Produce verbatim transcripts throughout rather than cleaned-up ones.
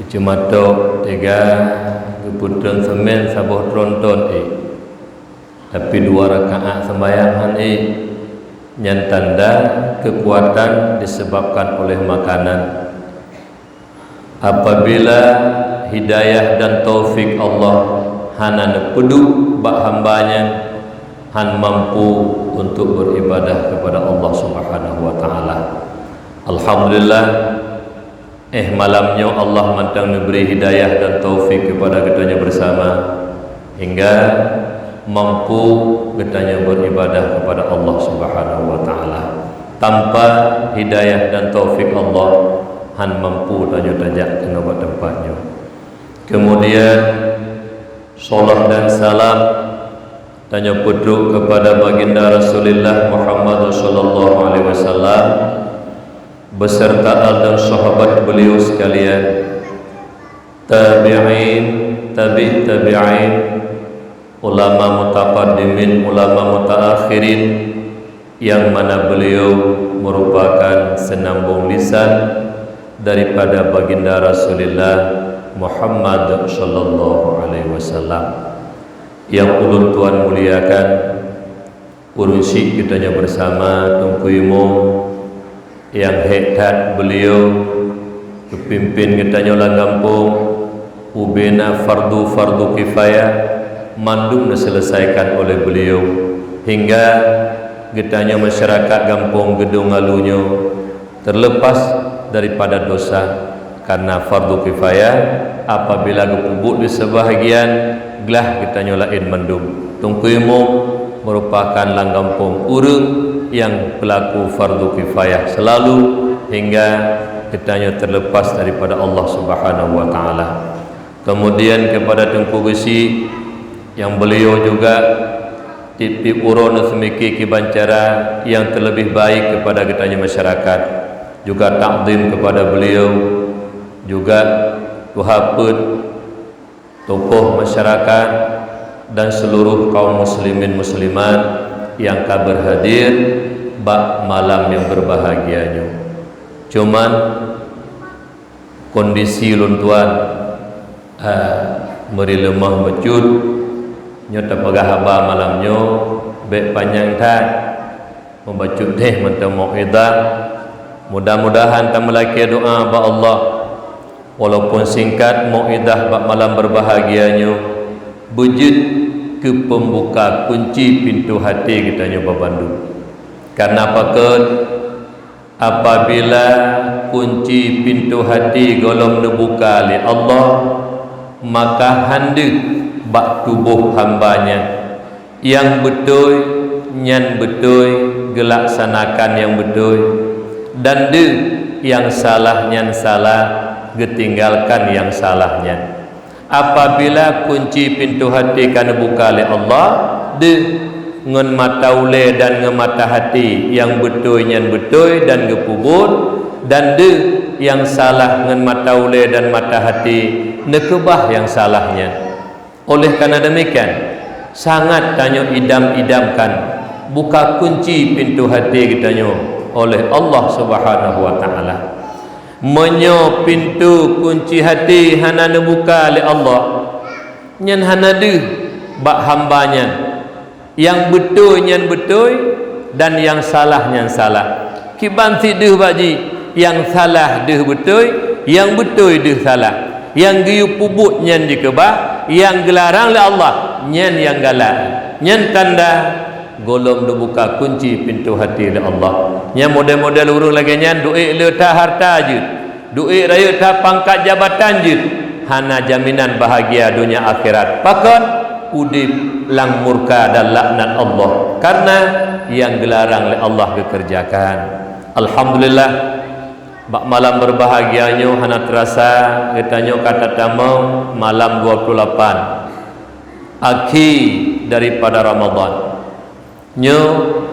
Icumatok teuga geupeutrön seumén saboh tronton ék, tapi dua rakaat seumbahyang han ék. Nyan tanda keukuatan disebabkan oleh makanan. Apabila hidayah dan taufik Allah hana neupeuduek bak hamba nyan, han mampu untuk beribadah kepada Allah Subhanahu wa Ta'ala. Alhamdulillah, eh, malam nyoe Allah mantong neubri hidayah dan taufik kepada geutanyoe bersama, hingga mampu geutanyoe beribadah kepada Allah Subhanahu wa Ta'ala. Tanpa hidayah dan taufik Allah, han mampu tanyoe tajak keunoe bak teumpat nyoe. Kemudian, salawat dan salam tanyoe peutrok kepada Baginda Rasulullah Muhammad sallallahu alaihi wasallam beserta al dan sahabat beliau sekalian, tabi'in, tabi' tabi'in, ulama mutaqaddimin, ulama mutaakhirin, yang mana beliau merupakan senambung lisan daripada Baginda Rasulullah Muhammad sallallahu alaihi wasallam. Yang ulôn tuan muliakan, ureuëng syiek geutanyoe bersama, Teungku Imum, nyang hék that beliau geupimpén geutanyoe lam gampông, ubena fardu-fardu kifayah mandum neuseuleusaikakan oleh beliau, hingga geutanyoe masyarakat gampông Geudong Alu nyoe terlepas daripada dosa, karena fardu kifayah apabila geupeubuet lé seubahagian, glah geutanyoe laén mandum. Teungku Imum merupakan lam gampông ureuëng nyang peulaku fardu kifayah seulalu, hingga geutanyoe terlepas daripada Allah Subhanahu wa Ta'ala. Kemudian kepada Teungku Geuchik, yang beliau juga tiep-tiep uroe neuseumiké kiban cara nyang terlebih baik kepada geutanyoe masyarakat, juga takzim kepada beliau, juga tuha peuet, tokoh masyarakat, dan seluruh kaum muslimin muslimat nyang ka berhadir bak malam nyang berbahagia nyoe. Cuman, kondisi lôn tuan, ah, meuri leumoh bacut. Nyoe tapeugah haba malam nyoe bék panyang that. Meubacut teh mantong mauidhah. Mudah-mudahan tameulakée doá bak Allah, walaupun singkat, mauidhah bak malam berbahagia nyoe beujeuet keu peumbuka kunci pintoe até geutanyoe babandum. Karna pakon? Apabila kunci pintoe até gohlom neubuka lé Allah, maka han deuh bak tuboh hamba nyan, nyang beutôi nyan beutôi geulaksanakan nyang beutôi, dan deuh nyang salah nyan salah, geutinggalkan nyang salah nyan. Apabila kunci pintoe até ka neubuka lé Allah, deuh ngon mata ulée dan ngon mata até nyang beutôi nyan beutôi dan geupeubuet, dan deuh nyang salah ngon mata ulée dan mata até neukeubah nyang salah nyan. Oleh karena demikian, sangat tanyoe idam-idamkan buka kunci pintoe até geutanyoe oleh Allah Subhanahu wa Ta'ala. Meunyoe pintoe kunci até hana neubuka lé Allah, nyan hana deuh bak hamba nyan, nyang beutôi nyan beutôi dan nyang salah nyan salah. Kiban sit deuh bak jih, nyang salah deuh beutôi, nyang beutôi deuh salah. Nyang geuyue peubuet nyan jikeubah, nyang geularang lé Allah nyan nyang galak. Nyan tanda gohlom neubuka kunci pintoe até lé Allah. Nyan model-model ureuëng lagée nyan, duek le that hareuta jeuet, duek rayeuk that pangkat jabatan jeuet, hana jaminan bahagia donya akhirat. Pakon? Udeb lam murka dan laknat Allah, karna nyang geularang lé Allah geukeureujakan. Alhamdulillah, bak malam berbahagia nyoe hana teurasa geutanyoe ka tatamong malam dua puluh lapan, akhé daripada Ramadhan. Nyoe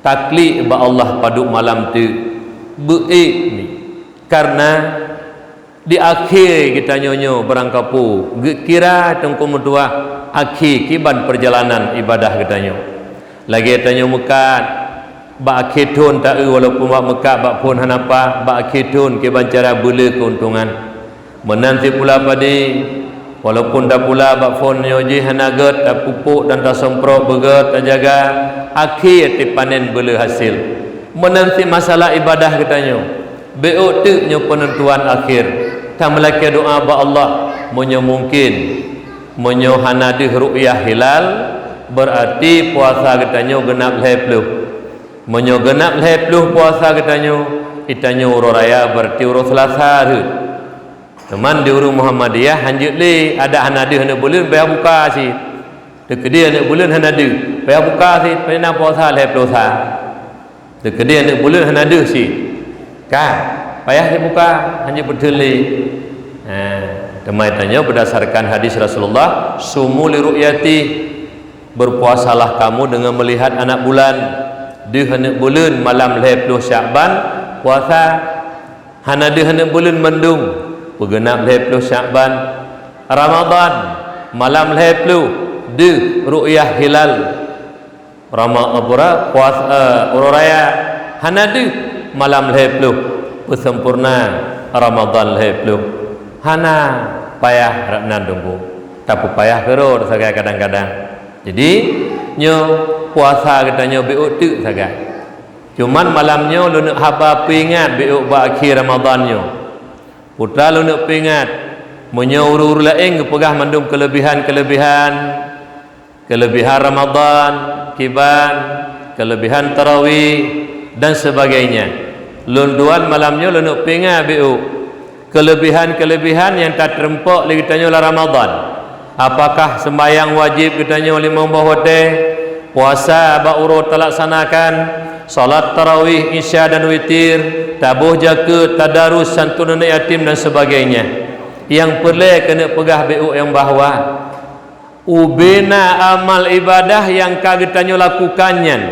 taklik bak Allah padub malam teuk beu-ék mi. Karna di akhé geutanyoe nyoe barangkapeue geukira teungku meutuah akhé kiban peurjalanan ibadah geutanyoe. Lagée tanyoe meukat, bak akhé thon ta-eu walaupun bak meukat bak phon hana paih, bak akhé thon kiban cara beule keuntungan. Meunan cit pula padi, walaupun tapula bak phon nyoe jih hana gét, tapupuk dan tasemprot beugét, tajaga, akhé tipanen beuleu hasé. Meunan cit masalah ibadah geutanyoe, bék teuk nyoe peunentuan akhé. Tameulakée doá bak Allah, meunyoe mungken, meunyoe hana deuh ru'yah hilal, beurati puasa geutanyoe geunab lhée ploh. Meunyoe geunab lhée ploh puasa geutanyoe, geutanyoe uroe raya beurati uroe Seulasa rhot. Teuma di ureuëng Muhammadiyah hanjeuet lé, adak hana deuh aneuk buleuen payah buka cit. Teukeudi aneuk buleuen hana deuh, payah buka cit, payah na puasa lhée ploh sa. Teukeudi aneuk buleuen hana deuh cit. Ka, payah jibuka, hanjeuet peuteun lé. Ha, teuma tanyoe berdasarkan hadis Rasulullah, "Sumu li ru'yati." Berpuasalah kamu dengan melihat anak bulan. Deuh aneuk buleuen malam lhée ploh Syakban, puasa. Hana deuh aneuk buleuen mandum, peugeunab lhée ploh Syakban. Ramadhan, malam lhée ploh, deuh ru'yah hilal. Rama-, apa, puas-, eh, uroe raya, hana deuh, malam lhée ploh, peusempurna Ramadhan lhée ploh. Hana payah rot nan teungku, tapeupayah keudroe sagai kadang-kadang. Jadi, nyoe puasa geutanyoe bék teuk sagai. Cuman malam nyoe lôn neuk haba peuingat bék bak akhé Ramadhan nyoe. Putra lôn neuk peuingat, meunyoe ureuëng-ureuëng laén geupeugah mandum keuleubihan-keuleubihan, keuleubihan Ramadhan, kiban, keuleubihan tarawih, dan sebagainya. Lôn tuan malam nyoe lôn neuk peuingat bék keuleubihan-keuleubihan nyang tateurumpok lé geutanyoe lam Ramadhan. Apakah sembahyang wajéb geutanyoe limong boh watée, puasa bak uroe talaksanakan, salat tarawih, isya dan witir, taboh jakeuet, tadarus, santunan yatim dan sebagainya. Nyang peureulée keuneuk peugah bék nyang bahwa ubena amal ibadah nyang ka geutanyoe lakukan nyan,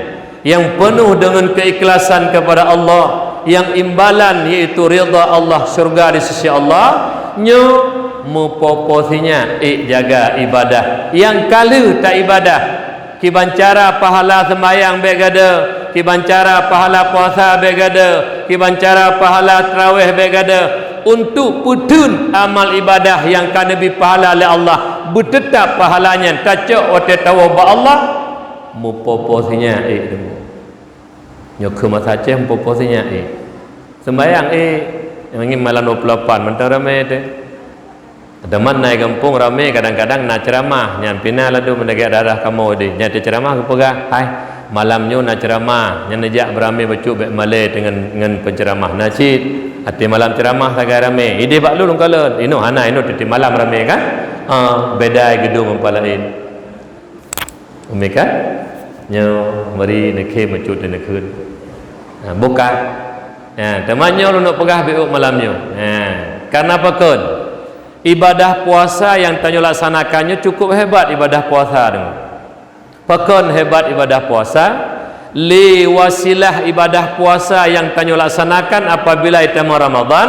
nyang peunoh deungon keuikhlasan keupada Allah, nyang imbalan yaitu ridha Allah, syurga di sisi Allah, nyoe meupopo sinyak ék jaga ibadah nyang ka lheueh taibadah. Kiban cara pahala seumbahyang bék gada, kiban cara pahala puasa bék gada, kiban cara pahala tarawih bék gada, untuk peuteun amal ibadah nyang ka neubri pahala lé Allah, beuteutap pahala nyan tacok watée tawoe bak Allah, meupopo sinyak ék deungoe. Nyoe keuh masa Aceh meupopo sinyak ék. Seumbahyang ék, nyang malam dua puluh lapan mantong ramé teuh. Teuma na gampông ramé kadang-kadang na ceuramah, nyan pih na ladôm meunegak daerah kamoe deh. Nyan teuh ceuramah geupeugah, "Hai, malam nyoe na ceuramah." Nyan neujak beuramé bacut bék malée teungon ngon peuceuramah na cit. Até malam ceuramah sagai ramé. Ideh bak lôn kalon. Inoe hana, inoe tiep-tiep malam ramé kan? Ah, beda geudong meupa laén. Umi kan? Nyoe mari neukhem bacut dan neukheun. Ha, bukan. Ha, teuma nyoe lôn peugah bék malam nyoe. Ha, karena pakon? Ibadah puasa nyang tanyoe laksanakan nyoe cukup hebat ibadah puasa deungoe. Pakon hebat ibadah puasa? Lé wasilah ibadah puasa nyang tanyoe laksanakan apabila itamong Ramadhan,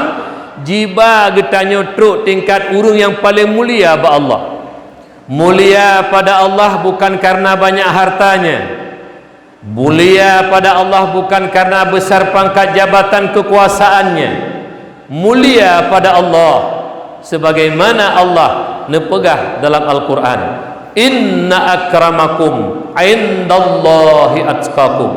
jiba geutanyoe trok tingkat ureuëng nyang paleng mulia bak Allah. Mulia pada Allah bukan karena banyak hartanya. Mulia pada Allah bukan karena besar pangkat jabatan kekuasaannya. Mulia pada Allah sebagaimana Allah neupeugah dalam Al-Quran, "Inna akramakum indallahi atqakum."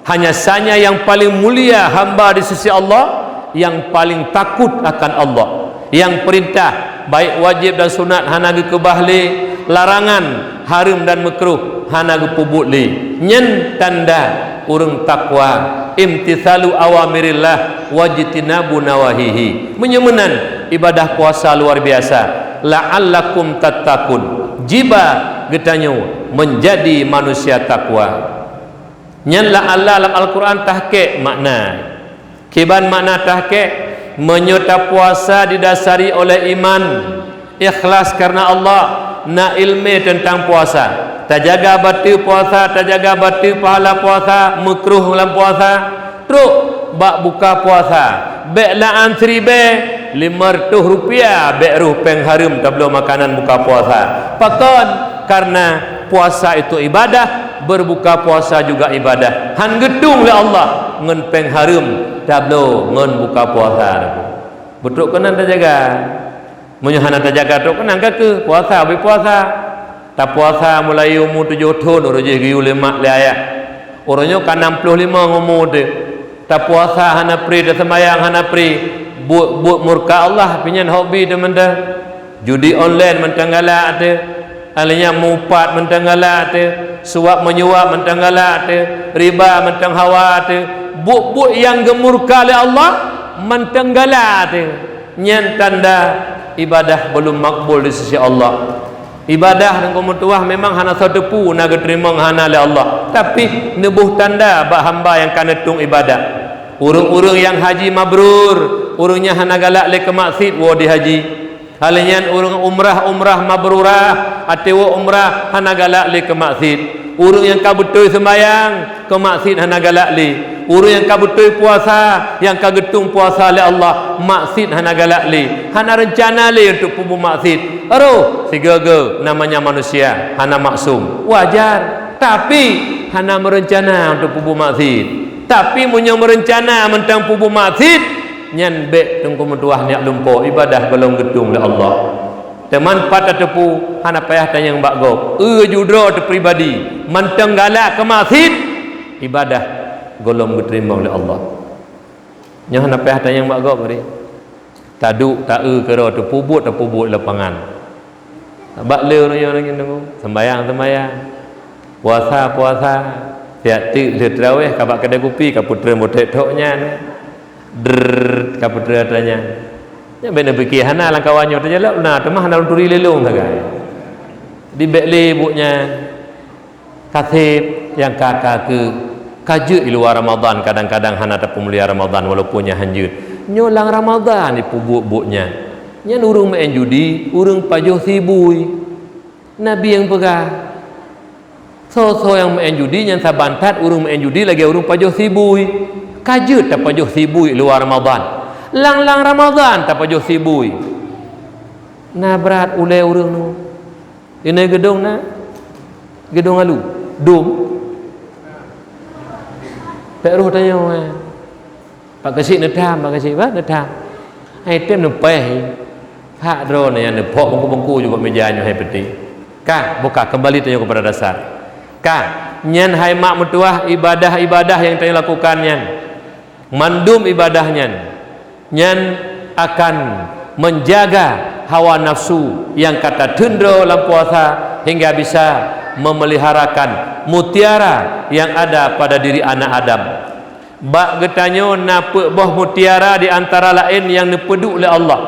Hanya sanya yang paling mulia hamba di sisi Allah, yang paling takut akan Allah. Yang perintah, baik wajib dan sunat hana geukeubah lé, larangan, hareuem dan meukruh hana geupeubuet lé. Nyan tanda ureuëng takwa, imtithalu awamirillah wajtinabu nawahihi. Meunyoe meunan, ibadah puasa luar biasa. La'allakum tattaqun. Jiba geutanyoe menjadi manusia takwa. Nyan la'alla lam Al-Quran tahqiq makna. Kiban makna tahqiq, meunyoe tapuasa didasari oleh iman, ikhlas karena Allah, na ilmu tentang puasa, tajaga bateue puasa, tajaga bateue pahala puasa, meukruh lam puasa, trok bak buka puasa, bék laan siribée, lima reutôh rupiah bék roh péng hareuem tabloe makanan buka puasa. Pakon? Karena puasa itu ibadah, berbuka puasa juga ibadah. Han geutueng lé Allah ngon péng hareuem tabloe ngon buka puasa. Peutrok keunan tajaga. Meunyoe hana tajaga trok keunan, ka keuh puasa, beupuasa. Tapuasa mulai umu tujoh thon, uroe jih geuyue lé mak lé ayah. Uroe nyoe ka nam ploh limong umu teuh. Tapuasa hana pri, taseumayang hana pri. Buet-buet murka Allah, pih nyan hobi teuh mantong. Judi online mantong galak teuh. Akhé nyan mupat mantong galak teuh, suap menyuap mantong galak teuh, riba mantong hawa teuh, buet-buet nyang geumurka lé Allah mantong galak teuh. Nyan tanda ibadah belum makbul di sisi Allah. Ibadah nyang ka meutuwah memang hana soe teupeu na geuteurimong hana lé Allah, tapi neuboh tanda bak hamba nyang ka neutueng ibadah. Ureuëng-ureuëng nyang haji mabrur, ureuëng nyan hana galak lé keu maksiet woe di haji. Akhé nyan ureuëng umrah, umrah mabrurah, até woe umrah hana galak lé keu maksiet. Ureuëng nyang ka beutôi seumayang, keu maksiet hana galak lé. Ureuëng nyang ka beutôi puasa, nyang ka geutueng puasa lé Allah, maksiet hana galak lé. Hana reuncana lé untuk peubuet maksiet. Roh sigoe-goe namanya manusia, hana maksum. Wajar. Tapi hana meurencana untuk peubuet maksiet. Tapi meunyoe meurencana mantong peubuet maksiet, nyan bék teungku meutuwah nyak lumpoe ibadah gohlom geutueng lé Allah. Teuma pat tateupeue, hana payah tanyong bak gob. Eu judroe teupribadi, mantong galak keu maksiet, ibadah gohlom geuteurimong lé Allah. Nyoe hana payah tanyong bak gob, bri. Taduek, ta-eu keudroe, teupubuet, teupubuet lapangan. Bak le ureuëng nyoe lagée nyoe, sembayang, sembayang. Puasa, puasa. Siat teuk lheueh teurawéh, ka bak keudè kupi, ka peutrön boh trok nyan. Drrrr, ka peutrön atra nyan. Nyan bék neupike hana lam kawan nyoe teujalok, na teuma hana lôn turi lé lôn sagai. Di bék le buet nyan. Kaseb nyang ka-ka keu ka jeuet i luwa Ramadhan, kadang-kadang hana tapeumulia Ramadhan walaupun nyan hanjeuet. Nyoe lam Ramadhan jipeubuet buet nyan. Nyan ureuëng meu'en judi, ureuëng pajoh sibui. Nabi nyang peugah, soe-soe nyang meu'en judi nyan saban that ureuëng meu'en judi lagée ureuëng pajoh sibui. Ka jeuet tapajoh sibui i luwa Ramadhan. Lam-lam Ramadhan tapajoh sibui. Na brat ulée ureuëng nyoe. Inan geudong na, geudong alu, dom. Pék roh tanyoe, eh. Pak Keuchik neutam, Pak Keuchik, bah, neutam. Hai tem neupéh, hak droeneuh nyang neuphok bungku-bungku jubak meja nyoe hai peuti. Ka, buka, kembali tanyoe kepada dasar. Ka, nyan hai mak meutuwah ibadah-ibadah nyang tanyoe lakukan nyan. Mandum ibadah nyan, nyan akan menjaga hawa nafsu nyang ka tateundro lam puasa hingga bisa memeliharakan mutiara yang ada pada diri anak Adam. Bak geutanyoe na peuet boh mutiara di antara laén nyang neupeuduek lé Allah.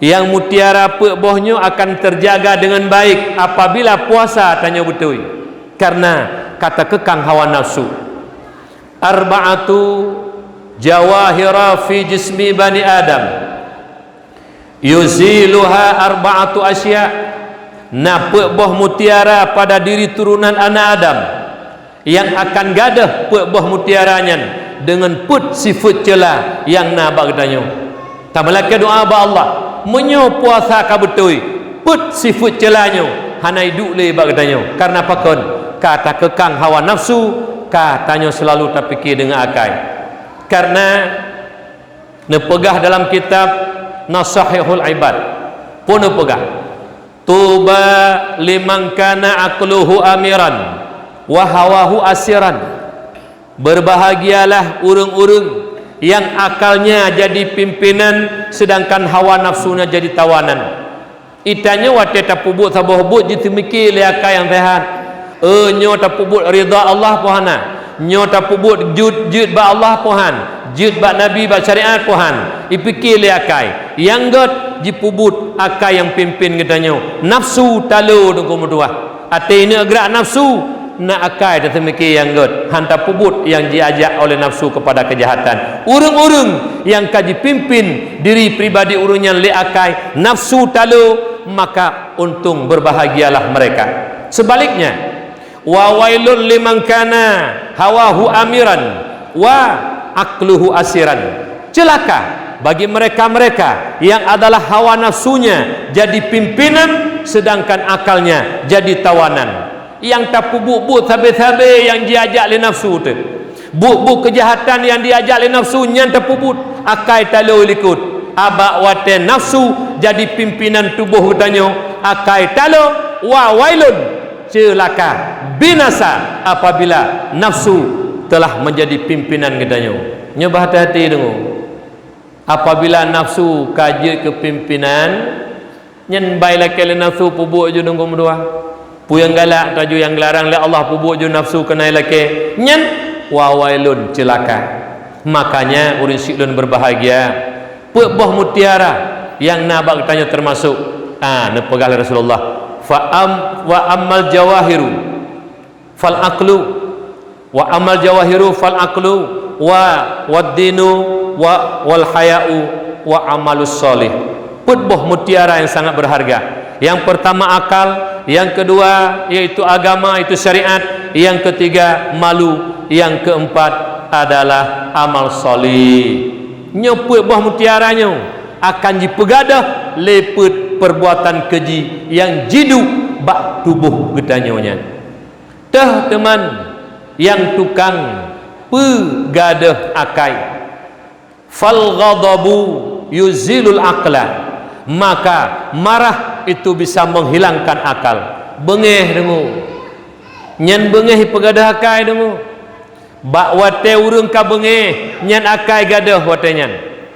Nyang mutiara peuet boh nyoe akan terjaga dengan baik apabila puasa tanyoe beutôi, karena ka takeukang hawa nafsu. Arba'atu jawahira fi jismi bani Adam, yuziluha arba'atu asya. Na peuet boh mutiara pada diri turunan anak Adam, nyang akan gadôh peuet boh mutiara nyan deungon peuet sifeuet ceula nyang na bak geutanyoe. Tameulakée doá bak Allah, meunyoe puasa ka beutôi, peuet sifeuet ceula nyoe hana iduek lé bak geutanyoe. Kareuna pakon? Ka takeukang hawa nafsu, ka tanyoe seulalu tapike deungon akai. Kareuna neupeugah dalam kitab Nasaihul Ibad, peue neupeugah, "Tuba liman kana aqluhu amiran wa hawahu asiran." Berbahagialah ureuëng-ureuëng nyang akalnya jadi pimpinan, sedangkan hawa nafsunya jadi tawanan. Geutanyoe watée tapeubuet saboh buet jiteumike lé akai nyang seuhat. Eh, nyoe tapeubuet ridha Allah peu hana? Nyoe tapeubuet jeuet, jeuet bak Allah peu han? Jeuet bak Nabi, bak syariat peu han? Ipike lé akai. Nyang gét jipeubuet akai nyang pimpin geutanyoe. Nafsu talo teungku meutuwah. Até ineuk grak nafsu, na akai taseumike nyang gét, han tapeubuet nyang jiajak oleh nafsu kepada kejahatan. Ureuëng-ureuëng nyang ka jipimpin diri pribadi ureuëng nyan lé akai nafsu talo, maka untung, berbahagialah mereka. Sebaliknya, wa wailul liman kana hawahu amiran wa aqluhu asiran. Celaka bagi mereka-mereka yang adalah hawa nafsunya jadi pimpinan, sedangkan akalnya jadi tawanan. Nyang tapeubuet-buet sabe-sabe nyang jiajak lé nafsu teuh. Buet-buet keujahatan nyang diajak lé nafsu nyan tapeubuet, akai talo likot. Abak watée nafsu jadi pimpinan tuboh geutanyoe, akai talo, wa wailun, ceulaka, binasa apabila nafsu telah menjadi pimpinan geutanyoe. Nyoe bah hati-hati deungoe. Apabila nafsu ka jeuet keu pimpinan, nyan bai lakée lé nafsu peubuet ju deungoe meudoa. Peue nyang galak taju nyang geularang lé Allah peubuet ju nafsu keunan lakée, nyan wa wailun, ceulaka. Makanya ureuëng syiek lôn berbahagia. Peuet boh mutiara nyang na bak geutanyoe teumasok, ah, neupeugah lé Rasulullah, fa am, wa ammal jawahiru fal aqlu, wa ammal jawahiru fal aqlu, wa wad dinu, wa wal haya'u, wa amalus shalih. Peuet boh mutiara yang sangat berharga. Yang pertama akal, yang kedua yaitu agama, itu syariat, yang ketiga malu, yang keempat adalah amal shalih. Nyoe peuet boh mutiara nyoe akan jipeugadôh lé peuet perbuatan keuji nyang jiduek bak tuboh geutanyoe nyan. Teuh teuma nyang tukang peugadôh akai. Fal ghadabu yuzilul aqla, maka marah itu bisa menghilangkan akal. Beungéh deungoe. Nyan beungéh peugadôh akai deungoe. Bak watée ureuëng ka beungéh, nyan akai gadôh watée nyan.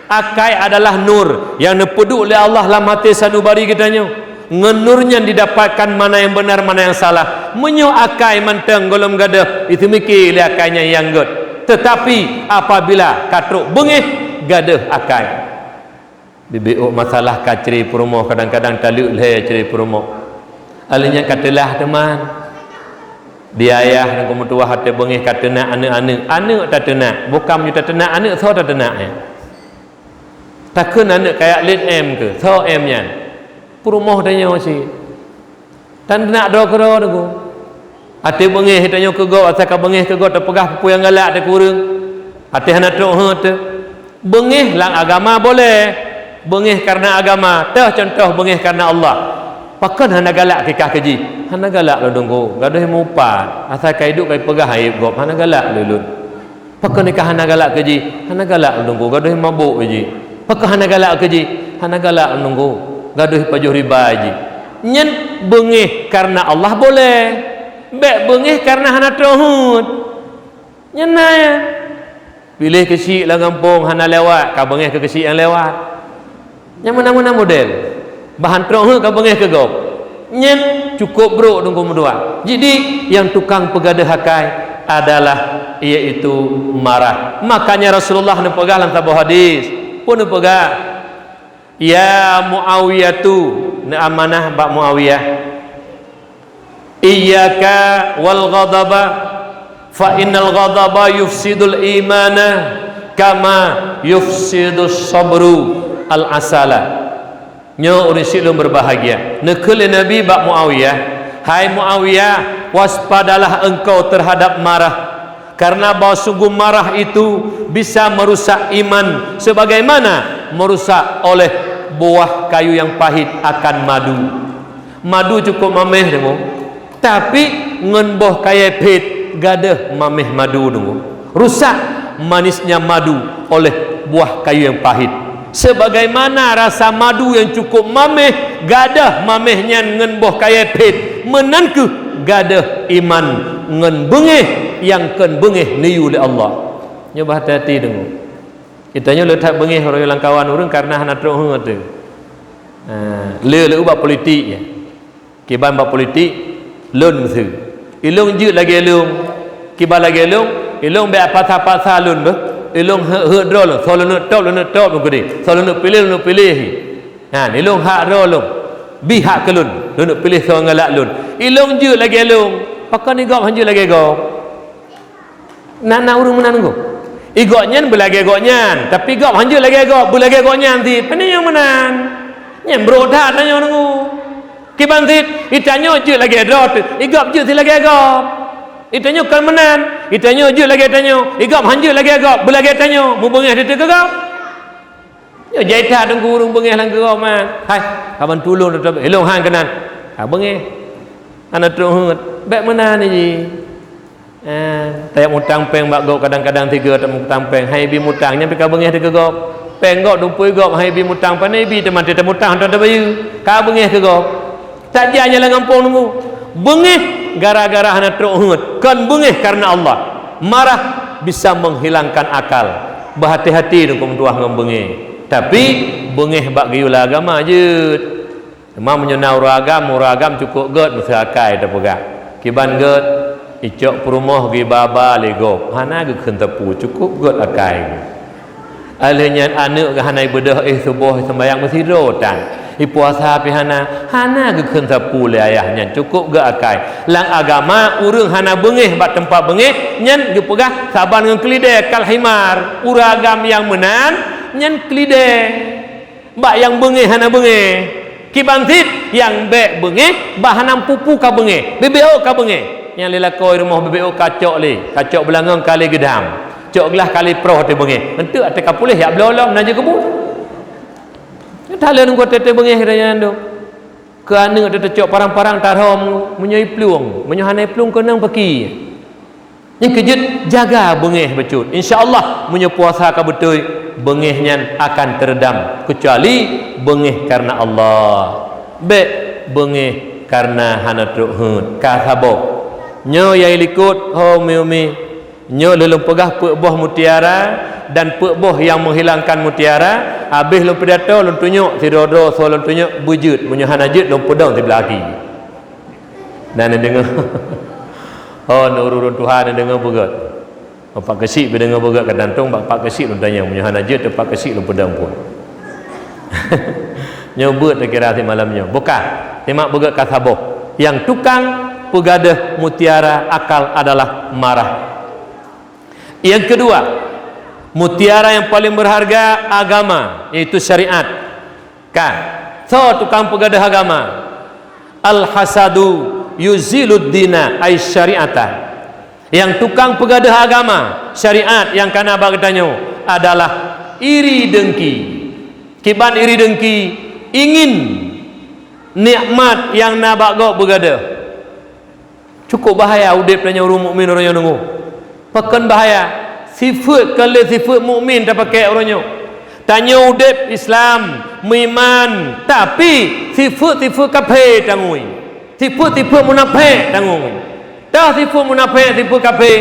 Akai adalah nur nyang neupeuduek lé Allah lam até sanubari geutanyoe. Ngon nur nyan didapatkan mana nyang beunar, mana nyang salah. Meunyoe akai mantong gohlom gadôh, itu miki lé akai nyan nyang gét. Teutapi apabila ka trok beungéh, gadôh akai. Bibit ôk masalah ka cre peurumoh, kadang-kadang taleuek lhée cre peurumoh. Aleuh nyan ka teulah teuma. Di ayah nyang keumeutuwah até beungéh ka teunak aneuëk-aneuëk. Aneuëk tateunak, bukam ju tateunak aneuëk, soe tateunak, eh? Takheun aneuëk kayak lét em keu, soe em nyan? Peurumoh tanyoe cit. Tan teunak droe keudroe teungku. Até beungéh tanyoe keu gob, asai ka beungéh keu gob, tapeugah peue nyang galak teuh keu ureuëng. Até hana trok heuet teuh. Beungéh lam agama boleh. Beungéh kareuna agama, teuh cuntoh beungéh kareuna Allah. Pakon hana galak keu kah keu jih? Hana galak lôn teungku, gadôh mupat. Asai ka iduek ka ipeugah aéb gob, hana galak lé lôn. Pakon ka hana galak keu jih? Hana galak lôn teungku, gadôh mabök keu jih. Pakon hana galak keu jih? Hana galak lôn teungku, gadôh pajoh riba jih. Nyan beungéh kareuna Allah boleh. Bék beungéh kareuna hana trok heuet. Nyan na nyan. Piléh keusiek lam gampông hana lewat, ka beungéh keu keusiek nyang lewat. Nyang meunan-meunan model. Bah han trok heuet ka beungéh keu gob. Nyan cukup brok teungku meudoa. Jadi, nyang tukang peugadôh akai adalah, yaitu marah. Makanya Rasulullah neupeugah lam saboh hadis. Peue neupeugah? Ya Muawiyatu, neuamanah bak Muawiyah. Iyyaka wal ghadaba, fa innal ghadaba yufsidul imana kama yufsidus sabru al asala. Nyoe ureuëng syiek lôn berbahagia. Neukheun lé Nabi bak Muawiyah, "Hai Muawiyah, waspadalah engkau terhadap marah. Karena bahwa sungguh marah itu bisa merusak iman sebagaimana merusak oleh buah kayu yang pahit akan madu." Madu cukup maméh deungoe, tapi ngon boh kayée phét gadôh maméh madu deungoe. Rusak manisnya madu oleh buah kayu yang pahit. Sebagaimana rasa madu yang cukup maméh gadôh maméh nyan ngon boh kayée phét, meunan kheueh gadôh iman ngon beungéh nyang kon beungéh neuyue lé Allah. Nyoe bah hati-hati deungoe. Geutanyoe le that beungéh uroe lam kawan ureuëng kareuna hana trok heuet teuh. Ha, le le ubak politik ya. Kiban bak politik, lôn meuseu. Ilôn jeuet lagée lôn, kiban lagée lôn, ilôn bék paksa-paksa lôn beuh. Ilôn heuet-heuet droe lôn, soe lôn neuk top, lôn neuk top lôn keudeh. Soe lôn neuk piléh, lôn neuk piléh. Nyan, ilôn hak droe lôn. Bi hak keu lôn, lôn neuk piléh soe nyang galak lôn. Ilôn jeuet lagée lôn, pakon igob han jeuet lagée gob? Na, na ureuëng meunan teungku. I gobnyan beulagée gobnyan, tapi gob han jeuet lagée gob, beulagée gobnyan cit. Pane nyang meunan? Nyan brok that tanyoe teungku. Kiban cit, i tanyoe jeuet lagée droe teuh, i gob jeuet cit lagée gob. I tanyoe kon meunan, i tanyoe jeuet lagée tanyoe, i gob han jeuet lagée gob, beulagée tanyoe, mubeungéh teuh keu gob. Nyoe jai that teungku ureuëng beungéh lam keu gob man. Hai, kaban tulông teutap, ilông han keunan. Ha, beungéh. Hana trok heuet. Bék meunan jih. Eh, tajak mutang péng bak gob kadang-kadang tiga tajak mutang péng. Hai bi mutang, nyan pih ka beungéh teuh keu gob. Péng gob, dumpôi gob, hai bi mutang, pane bi teuma teuh mutang, hana tabayeue. Ka beungéh keu gob. Tajak nyan lam gampông nunggu. Beungéh gara-gara hana trok heuet, kon beungéh kareuna Allah. Marah bisa menghilangkan akal. Beuhati-hati teungku meutuah ngon beungéh. Tapi, beungéh bak geuyue lam agama jeuet. Teuma meunyoe na ureuëng agam, ureuëng agam cukôp gét meuseuti akai tapeugah. Kiban gét, icok peurumoh geuba-ba lé gob, hana geukheun sapeue, cukôp gét akai. Lheuh nyan aneuëk geuh hana ibeudôh, éh suboh seumbahyang meusidroe tan. Ipuasa pih hana, hana geukheun sapeue lé ayah nyan, cukôp gét akai. Lam agama, ureuëng hana beungéh bak teumpat beungéh, nyan geupeugah saban ngon keulidée, kal himar. Ureuëng agam nyang meunan, nyan keulidée. Bak nyang beungéh hana beungéh. Kiban cit, nyang bék beungéh, bak hana pupu ka beungéh, bibeuôk ka beungéh. Nyang lé lakoe rumoh bibeuôk ka cok lé, ka cok beulangöng ka lé geudam. Cok glah ka lé proh teuh beungéh. Eunteuk até ka puléh jak bloe lom na jeuet keu bu. Nyan that lé nunggu teuh beungéh geutanyoe nyan dum. Keu aneuëk teuh tacok parang-parang tarhom meunyoe iplueng, meunyoe hana iplueng keunong paki. Nyang keujeuet, jaga beungéh bacut. Insya Allah, meunyoe puasa ka beutôi, beungéh nyan akan teureudam, keucuali beungéh kareuna Allah. Bék beungéh kareuna hana trok heuet, ka saboh. Nyoe nyang likot, ho umi-umi, nyoe lôn peugah peuet boh mutiara dan peuet boh nyang menghilangkan mutiara, habéh lôn pidato, lôn tunyok, sidroe-droe soe lôn tunyok, beujeuet, meunyoe hana jeuet, lôn peudong siblah gaki. Na neudeungoe? Oh, nurun tuha neudeungoe beugét. Pak Keuchik pih deungoe beugét, ka tantong bak Pak Keuchik lôn tanyong, meunyoe hana jeuet, Pak Keuchik lôn peudong phon. Nyoe beuet neukira simalam nyoe. Buka, simak beugét ka saboh. Nyang tukang peugadôh mutiara akal adalah marah. Yang kedua, mutiara yang paling berharga agama, yaitu syariat. Ka, soe tukang peugadôh agama? Al-hasadu yuzilud dina ay syariata. Nyang tukang peugadôh agama, syariat nyang kana bak geutanyoe adalah iri dengki. Kiban iri dengki, ingin nikmat nyang na bak gob beugadôh. Cukup bahaya udeb tanyoe ureuëng mukmin uroe nyoe nunggu. Pakon bahaya? Sifeuet kon lé sifeuet mukmin tapakée uroe nyoe. Tanyoe udeb Islam, meuiman, tapi sifeuet-sifeuet kafé tangui. Sifeuet-sifeuet munafék tangui. Toh sifeuet munafék, sifeuet kafé,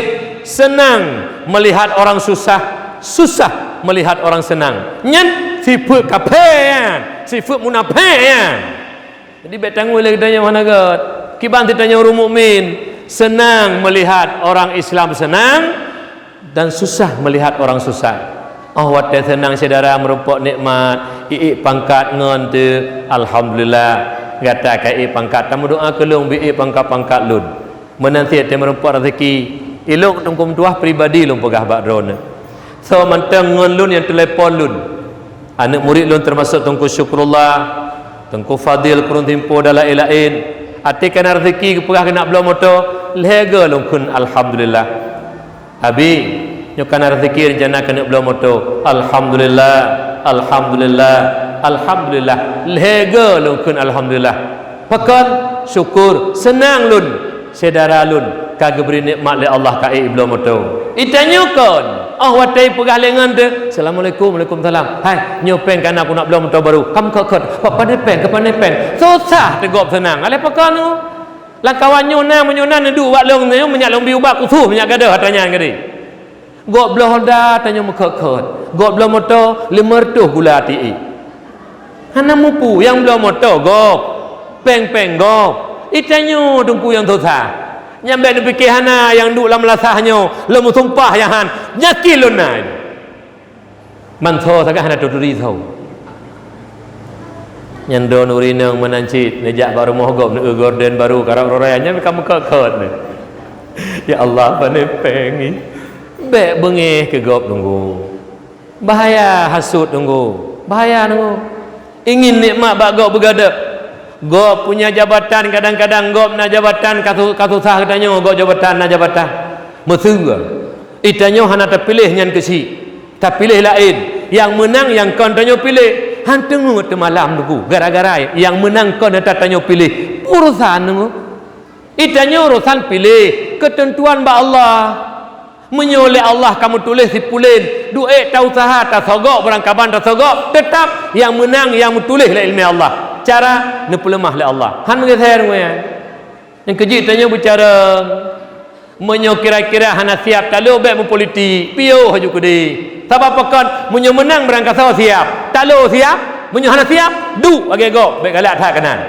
senang melihat orang susah, susah melihat orang senang. Nyan sifeuet kafé nyan, sifeuet munafék nyan. Jadi bék tangui lé geutanyoe hana gét. Kiban geutanyoe ureuëng mukmin, senang melihat orang Islam senang dan susah melihat orang susah. Oh watée seunang syedara meurumpok nikmat, iék pangkat ngon teu, alhamdulillah. Gata ka iék pangkat, tameudoá keu lôn beu iék pangkat-pangkat lôn. Meunan cit teumeureumpok raseuki, ilok teungku meutuah pribadi lôn peugah bak droeneuh. Soe mantong ngon lôn nyang teulepon lôn. Aneuëk murit lôn teumasok Teungku Syukrullah, Teungku Fadil Kureueng Timpo dan laén-laén. Até kana raseuki geupeugah keuneuk bloe moto, lhée goe lôn kheun alhamdulillah. Abi, nyoe kana raseuki rencana keuneuk bloe moto. Alhamdulillah, alhamdulillah, alhamdulillah. Lhée goe lôn kheun alhamdulillah. Pakon? Syukur, seunang lôn, syedara lôn ka geubri nikmat lé Allah ka ék bloe moto. Itanyoe kon, oh watée peugah lé ngon teu, "Assalamualaikum, waalaikumsalam. Hai, nyoe péng kana kuneuk bloe moto barô." Ka meukhot-khot, "Pane péng, pane péng." Susah teugob seunang. Alah pakon nyoe? Lam kawan nyoe na, meunyoe na neuduek bak lôn nyoe, meunyak lôn bi ubat khusus, meunyak gadôh atra nyan gadeh. Gob bloe Honda tanyoe meukhot-khot. Gob bloe moto lima reutôh gula tiek. Hana mupu nyang bloe moto gob, péng-péng gob. Itanyoe teungku nyang susah. Nyang bék neupiké hana nyang duek lam lasah nyoe, lôn meusumpah nyang han, yakin lôn na. Ban soe sagai hana taturi soe. Nyan droeneuh ureuëng inong meunan cit neujak bak rumoh gob neueu gorden barô karab raya nyan ka meukhot-khot nyoe. Ya Allah, pane péng nyoe. Bék beungéh keu gob teungku. Bahaya hasut teungku. Bahaya teungku. Ingin nikmat bak gob beugadôh. Gob punya jabatan, kadang-kadang gob na jabatan ka su-, ka susah geutanyoe, gob jabatan na jabatan. Meuseue. Itanyoe hana tapiléh nyan keuchik. Tapiléh laén. Nyang meunang nyang kon tanyoe piléh. Han teungeut teumalam teungku. Gara-gara nyang meunang kon ata tanyoe piléh. Urosan teungku. Itanyoe urosan piléh. Keuteuntuan bak Allah. Meunyoe lé Allah ka meutuléh si pulen, duek tausaha tasogok, beurangkaban tasogok, teutap nyang meunang nyang meutuléh lé ileumé Allah. Cara neupeuleumah lé Allah. Han meugeser ngon nyan. Nyang keujeuet tanyoe beucarông. Meunyoe kira-kira hana siab talo, bék meupolitik, piôh laju keudeh. Sabab pakon, meunyoe meunang beurangkasoe siab, talo siab, meunyoe hana siab, duek lagée gob, bék galak that keunan.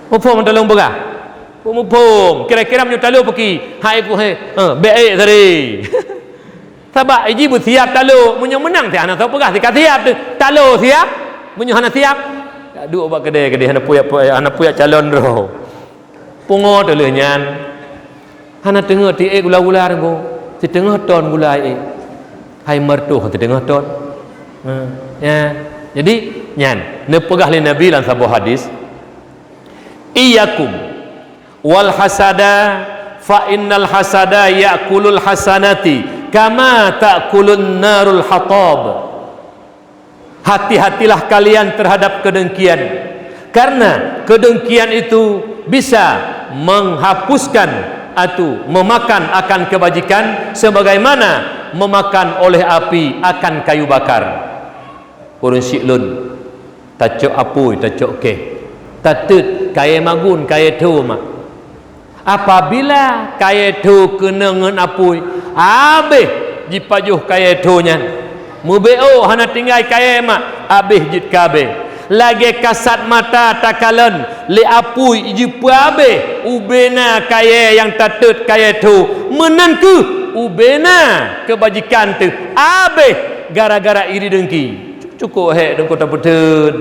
Muphom talo peugah? Muphom, kira-kira meunyoe talo peuki, hai ku he, eh, bék ék sari. Sabab iji beusiab talo, meunyoe meunang siab hana soe peugah sika siab teuh. Talo siab, meunyoe hana siab, jak duek bak keudè keudeh, hana puyak, hana puyak calon droe. Pungo teuh lheueh nyan, hana teungoh tiék gula-gula teungku, siteungoh ton gula ék. Hai meureutoh siteungoh ton. Ha, nyan. Jadi nyan neupeugah lé Nabi lam saboh hadis, "Iyyakum wal hasada, fa innal hasada ya'kulul hasanati kama ta'kulun narul hatab." Hati-hatilah kalian terhadap kedengkian, karena kedengkian itu bisa menghapuskan atau memakan akan kebajikan sebagaimana memakan oleh api akan kayu bakar. Ureuëng syiek lôn, tacok apui, tacok keh, tateut kayée magun, kayée tho mak. Apabila kayée tho keunong ngon apui, habéh jipajoh kayée tho nyan. Meubeok hana tinggai kayée mak, habéh jeuet keu abée. Lagée kasat mata takalon lé apui jipeubée ubena kayée nyang tateut kayée tho, meunan kheueh ubena keubajikan teuh habéh gara-gara iri dengki. Cukôp hék teungku tapeutheun.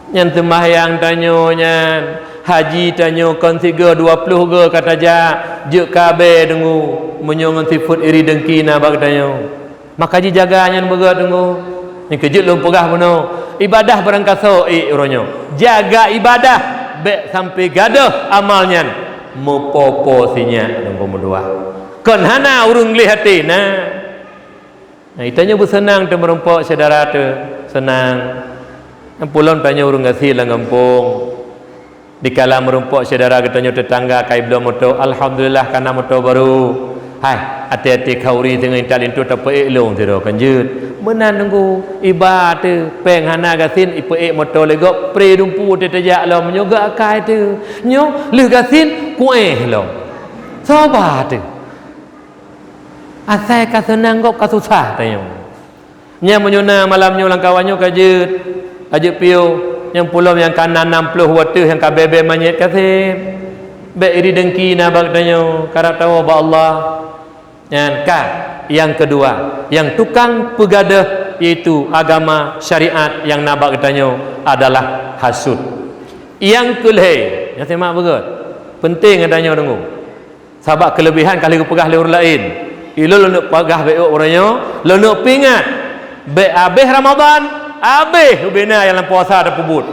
Nyan seumahyang tanyoe nyan, haji tanyoe kon sigoe dua ploh goe ka tajak, jeuet keu abée teungku, meunyoe ngon sifeuet iri dengki na bak tanyoe. Maka jijaga nyan beugét teungku. Nyang keujeuet lôn peugah bunoe, ibadah beurangkasoe ék uroe nyoe. Jaga ibadah, bék sampoe gadôh amal nyan meupo-po sinyak teungku meutuwah. Kon hana ureuëng gleh até na. Nah, geutanyoe beuseunang teumeureumpok syedara teuh, seunang. Nyang pulom tanyoe ureuëng gasien lam gampông. Dikala meurumpok syedara geutanyoe teutangga ka ibloe moto, alhamdulillah ka na moto barô. Hai, até-até khauri teungoh intat linto tapeuék lôn sidroe kan jeuet. Meunan teungku, iba teuh péng hana gasien ipeuék moto lé gob, pré dumpu teuh tajak lom, nyoe geuakai teuh. Nyoe lheueh gasien kuéh lom. Soe ba teuh. Asai ka seunang gob ka susah tanyoe. Nyan meunyoe na malam nyoe lam kawan nyoe ka jeuet, ka jeuet piôh, nyang pulom nyang ka na nam ploh wateuh nyang ka bée-bée manyét ka seb. Bék iri dengki na bak geutanyoe, karab tawoe bak Allah. Nyan ka, nyang keudua, nyang tukang peugadôh, yaitu agama syariat nyang na bak geutanyoe adalah hasut. Nyang keulhée, nyan simak beugét. Peunteng geutanyoe deungoe. Sabab keuleubehan ka lheueh geupeugah lé ureuëng laén. Ilôn lôn peugah bék uroe nyoe, lôn peuingat. Bék habéh Ramadhan, habéh ubena nyang lam puasa tapeubuet.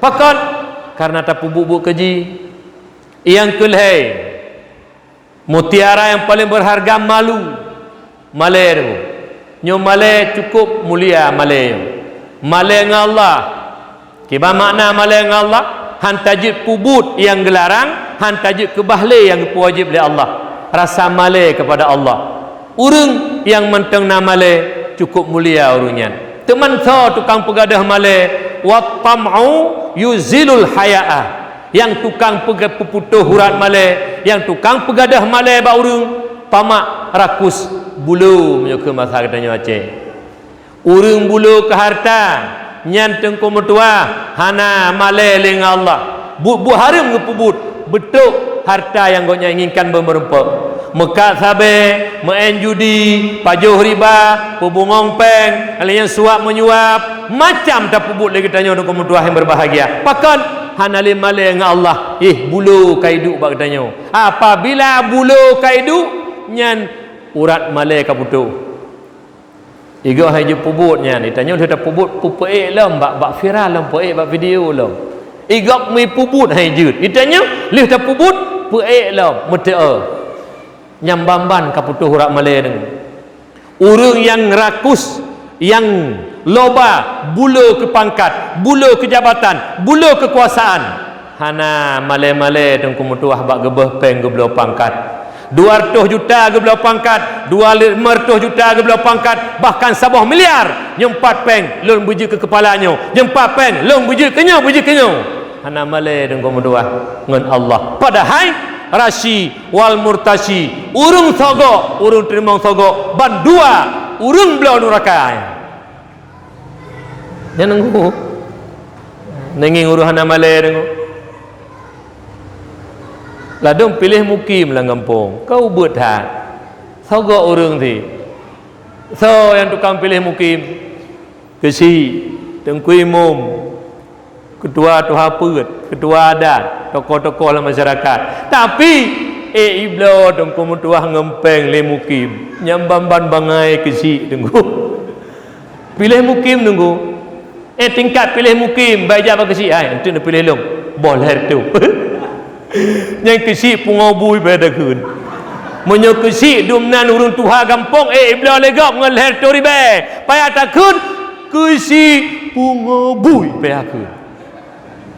Pakon? Kareuna tapeubuet-buet keuji. Nyang keulhée, mutiara nyang paleng beurharga malu. Malée teungku. Nyoe malée cukôp mulia malée nyoe. Malée ngon Allah. Kiban makna malée ngon Allah? Han tajeuet peubuet nyang geularang, han tajeuet keubah lé nyang geupeuwajéb lé Allah. Rasa malée keupada Allah. Ureuëng nyang mantong na malée cukôp mulia ureuëng nyan. Teuma soe tukang peugadôh malée, "Wat tam'u yuzilul haya'a." Nyang tukang peuga-, peuputôh urat malée, nyang tukang peugadôh malée bak ureuëng, tamak, rakus, bulo meunyoe keu masa geutanyoe Aceh. Ureuëng bulo keu hareuta, nyan teungku meutuwah, hana malée lé ngon Allah. Buet-buet hareuem geupeubuet, beutôk hareuta nyang gobnyan inginkan beumeurumpok. Meukat sabée, meu'en judi, pajoh riba, peubungong péng, lagée nyan suap menyuap, macam tapeubuet lé geutanyoe teungku meutuwah nyang beubahgia. Pakon? Hana lé malée ngon Allah, éh, bulo ka iduek bak geutanyoe. Apabila bulo ka iduek, nyan urat malée ka putôh. Igoe hai jeuet peubuet nyan, geutanyoe lheueh tapeubuet peupeuék lom bak, bak viral lom, peuék bak video lom. Igoe meuipubuet hai jeuet, geutanyoe lheueh tapeubuet peuék lom, meuteu'oe. Nyang ban-ban ka putôh urat malée nyoe. Ureuëng nyang rakus, nyang loba, bulo keu pangkat, bulo keu jabatan, bulo keukuasaan, hana malée-malée teungku meutuwah bak geubeuh péng geubloe pangkat. Dua ratus juta geubloe pangkat, dua lima ratus juta geubloe pangkat, bahkan saboh miliar, nyoe pat péng lôn beujeuet keu keupala nyoe, nyoe pat péng lôn beujeuet keu nyoe, beujeuet keu nyoe. Hana malée deungon meudoá ngon Allah. Padahai rasyi wal murtasyi, ureuëng sogok, ureuëng teurimong sogok, bandua ureuëng bloe nuraka. Nyan nunggu. Nanging ureuëng hana malée deungon. Ladôm piléh mukim lam gampông, ka ubeuet that. Sogok ureuëng ti. Soe nyang tukang piléh mukim? Keuchik, teungku imum, keutua tuha peuet, keutua adat, tokoh-tokoh lam masyarakat. Tapi, ék ibloe teungku meutuah ngon péng lé mukim. Nyang ban-ban bangai keuchik teungku. Piléh mukim teungku. Eh, tingkat piléh mukim, bai jak bak keuchik, hai, enteuk neupiléh lôn. Boh lhèe reutôh. Nyang keuchik pungo bui bai takheun. Meunyoe keuchik dum nan ureuëng tuha gampông, eh, ibloe lé gob ngon lhèe reutôh ribèe. Payah takheun, keuchik pungo bui payah kheun.